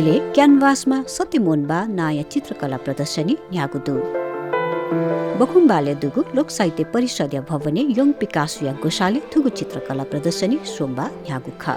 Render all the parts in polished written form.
अहिले क्यानभासमा सत्यमोनबा नयाँ चित्रकला प्रदर्शनी न्यागुदु बखुम्बाले दुगु लोक साहित्य परिषदीय भवने योङ पिकासुया गोशाले थुगु चित्रकला प्रदर्शनी सोमबा न्यागुखा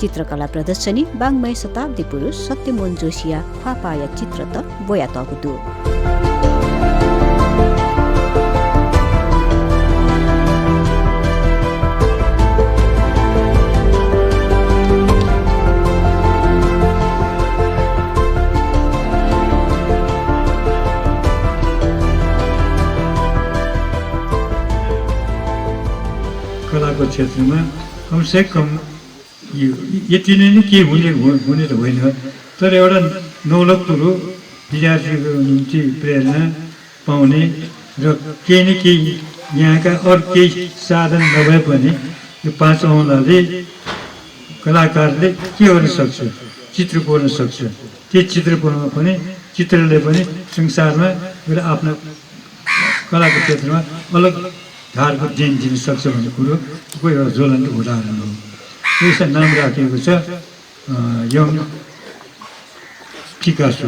चित्रकला प्रदर्शनी बाङ्मय शताब्दी पुरुष सत्यमोहन जोशिया फापाया चित्र त बोया तगुदु कलाको क्षेत्रमा कमसे कम यति नै के हुने त होइन, तर एउटा नौलख कुरो विद्यार्थीको निम्ति प्रेरणा पाउने र केही न केही यहाँका अरू केही साधन नभए पनि यो 5 औँलाले कलाकारले के गर्न सक्छ, चित्र कोर्न सक्छ। त्यो चित्र कोर्नमा पनि चित्रले पनि संसारमा एउटा आफ्नो कलाको क्षेत्रमा अलग धारको देन दिन सक्छ भन्ने कुरो एउटा ज्वलन्त उदाहरण हो। यसको नाम राखिएको छ योङ पिकासो।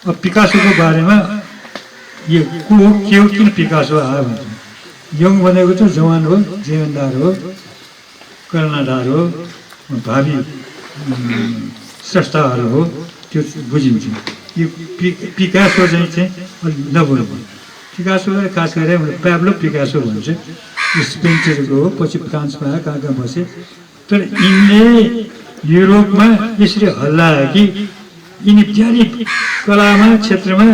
अब पिकासोको बारेमा यो को हो, के हो, किन पिकासो आयो भन्छ। योङ भनेको चाहिँ जवान हो, जीवनदार हो, कर्णधार हो, भावी स्रष्टाहरू हो, त्यो बुझिन्छ। यो पिकासो चाहिँ नबोल्नु। पिकासोलाई खास गरेर प्याब्लो पिकासो भन्छ। स्पेन्टरको हो, पछि फ्रान्समा आयो, कहाँ कहाँ बसे। तर यिनले युरोपमा यसरी हल्लायो कि यिनी धेरै कलामा क्षेत्रमा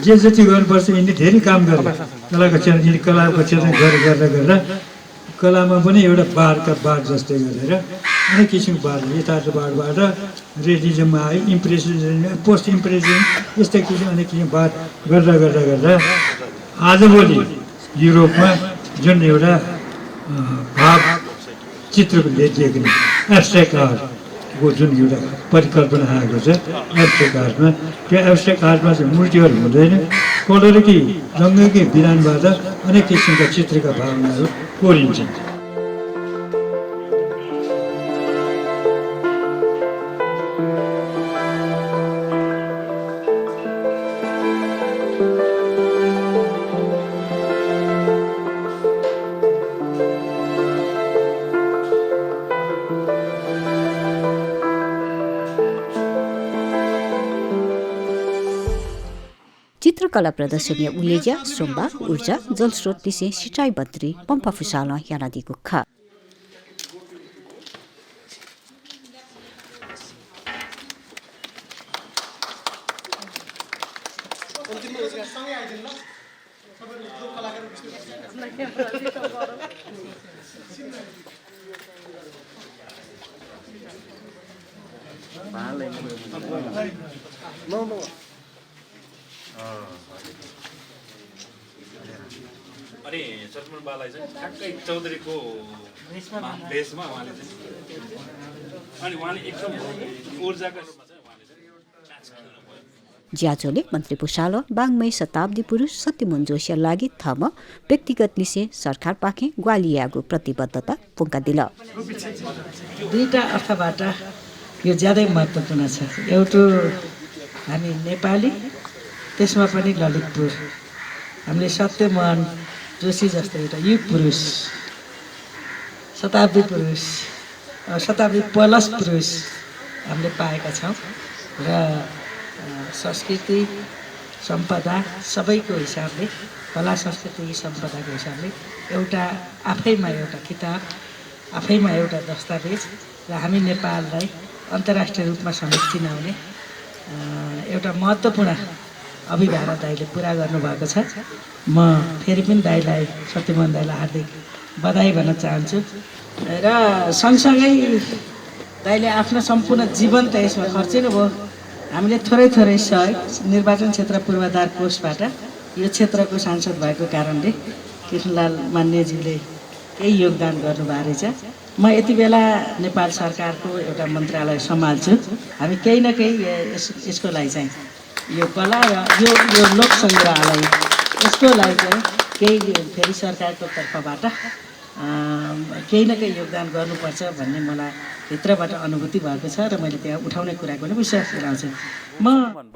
जे जति गर्नुपर्छ यिनले धेरै काम गरे। कलाको क्षेत्र यिनी कलाको क्षेत्र गर्दा गर्दा कलामा पनि एउटा बाढ जस्तै गरेर अनेक किसिमको बाढ, यथार्थवादबाट रियलिजममा आयो, इम्प्रेसनिजम, पोस्ट इम्प्रेसनिजम, यस्तै किसिम अनेक किसिम बाढ गर्दा गर्दा गर्दा आजभोलि युरोपमा जुन एउटा भाव चित्रको लेखिएको एब्स्ट्र्याक्ट आर्टको जुन एउटा परिकल्पना आएको छ, एब्स्ट्र्याक्ट आर्टमा त्यो एब्स्ट्र्याक्ट आर्टमा चाहिँ मूर्तिहरू हुँदैन, कलरकै रङ्गकै विधानबाट अनेक किसिमका चित्रका भावनाहरू कोरिन्छन्। चित्रकला प्रदर्शनी उलेजा सोमबा ऊर्जा जलस्रोत दिसे सिँचाइ मन्त्री पम्पा फुसाल यानादिको खा अनि सतमनबालाई चाहिँ ठ्याक्कै चौधरीको भेषमा उहाँले चाहिँ अनि उहाँले एकदम ऊर्जाका रूपमा चाहिँ उहाँले चाहिँ ज्याजोले मन्त्री पुसाल बाङ्मय शताब्दी पुरुष सत्यमोहन जोशिया लागि थम व्यक्तिगत लिसे सरकार पाखे ग्वालियाको प्रतिबद्धता पुङ्का दिल। दुईटा अर्थबाट यो ज्यादै महत्त्वपूर्ण छ। एउटा हामी नेपाली, त्यसमा पनि ललितपुर, हामीले सत्यमोहन जोशी जस्तो एउटा युग पुरुष, शताब्दी पुरुष, शताब्दी प्लस पुरुष हामीले पाएका छौँ र संस्कृति सम्पदा सबैको हिसाबले, कला संस्कृति सम्पदाको हिसाबले एउटा आफैमा एउटा किताब, आफैमा एउटा दस्तावेज र हामी नेपाललाई अन्तर्राष्ट्रिय रूपमा समेत चिनाउने एउटा महत्त्वपूर्ण अभिभावना दाइले पुरा गर्नुभएको छ। म फेरि पनि दाइलाई, सत्यमोहन दाइलाई हार्दिक बधाई भन्न चाहन्छु र सँगसँगै दाइले आफ्नो सम्पूर्ण जीवन त यसमा खर्चिनु भयो। हामीले थोरै थोरै सहयोग निर्वाचन क्षेत्र पूर्वाधार कोषबाट यो क्षेत्रको सांसद भएको कारणले कृष्णलाल मान्यज्यूले केही योगदान गर्नुभएको रहेछ। म यति बेला नेपाल सरकारको एउटा मन्त्रालय सम्हाल्छु। हामी केही न केही यसको लागि चाहिँ यो कला र यो लोक सङ्ग्रहालय यसको लागि चाहिँ केही फेरि सरकारको तर्फबाट केही न केही योगदान गर्नुपर्छ भन्ने मलाई भित्रबाट अनुभूति भएको छ र मैले त्यहाँ उठाउने कुराको पनि विश्वास गराउँछु। म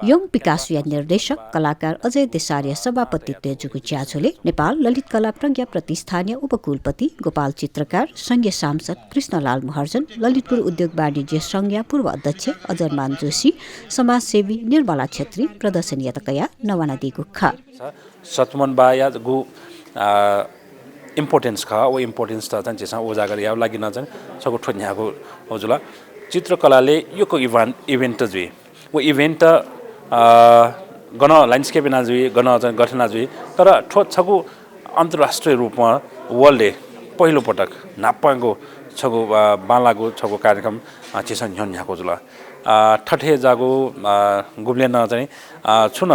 यङ पिकासुया निर्देशक कलाकार अजय देसारिया सभापति तेजुको च्याछोले नेपाल ललित कला प्रज्ञा प्रतिष्ठानीय उपकुलपति गोपाल चित्रकार संघीय सांसद कृष्णलाल महर्जन ललितपुर उद्योग वाणिज्य संघका पूर्व अध्यक्ष अजरमान जोशी समाजसेवी निर्मला छेत्री प्रदर्शनीयतकया नवानादिगु ख सतमन बाया गु इम्पोर्टेन्स खा वो इम्पोर्टेन्स त चाहिँ चाहिँ उजागर याव लागि न चाहिँ सगो ठोन्याको हजुला चित्रकलाले यो को इभेन्ट जुई वो इभेन्ट गण ल्यान्डस्केप जुई गण गठन जुई तर ठो छगु अन्तर्राष्ट्रिय रूपमा वर्ल्डले पहिलो पटक नापाको छगु बालागु छगु कार्यक्रम चिसन झन्याको जुला ठठे जागो गुब्लेन चाहिँ छुन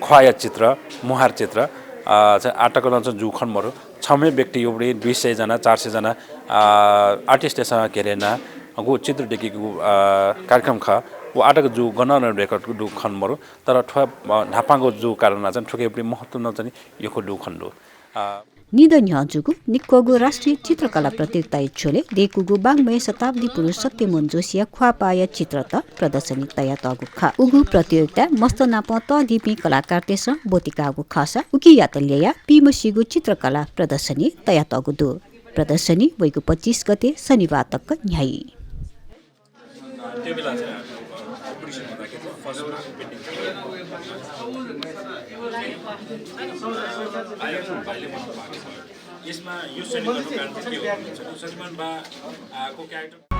ख्वाया चित्र मुहार चित्र आटको जु खनमहरू 6 व्यक्ति एउटा 200 जना 400 जना आर्टिस्टसँग केरेना गु चित्र देखेको कार्यक्रम ख वो आटको जु गन रेकर्डको दु खनमहरू तर ढापाको जु कारण चाहिँ ठुकै पनि महत्त्व नचाहिने यो दु खन्डो निधन हजुको निक्कोगु राष्ट्रिय चित्रकला प्रतियोगिता इच्छोले देखुगु बाङ्मय शताब्दी पुरुष सत्यमोहन जोशिया ख्वापाया चित्र त प्रदर्शनी तया तगु ख उगु प्रतियोगिता मस्त नाप त दिपी कलाकार तेस बोतिकागु खासा उकी यातल्याया पिमसिगु चित्रकला प्रदर्शनी तया तगु दु प्रदर्शनी वैगु 25 गते शनिबार तक न्यायी यसमा यो शैलीको कारण के हो भने सलमान बाको क्यारेक्टर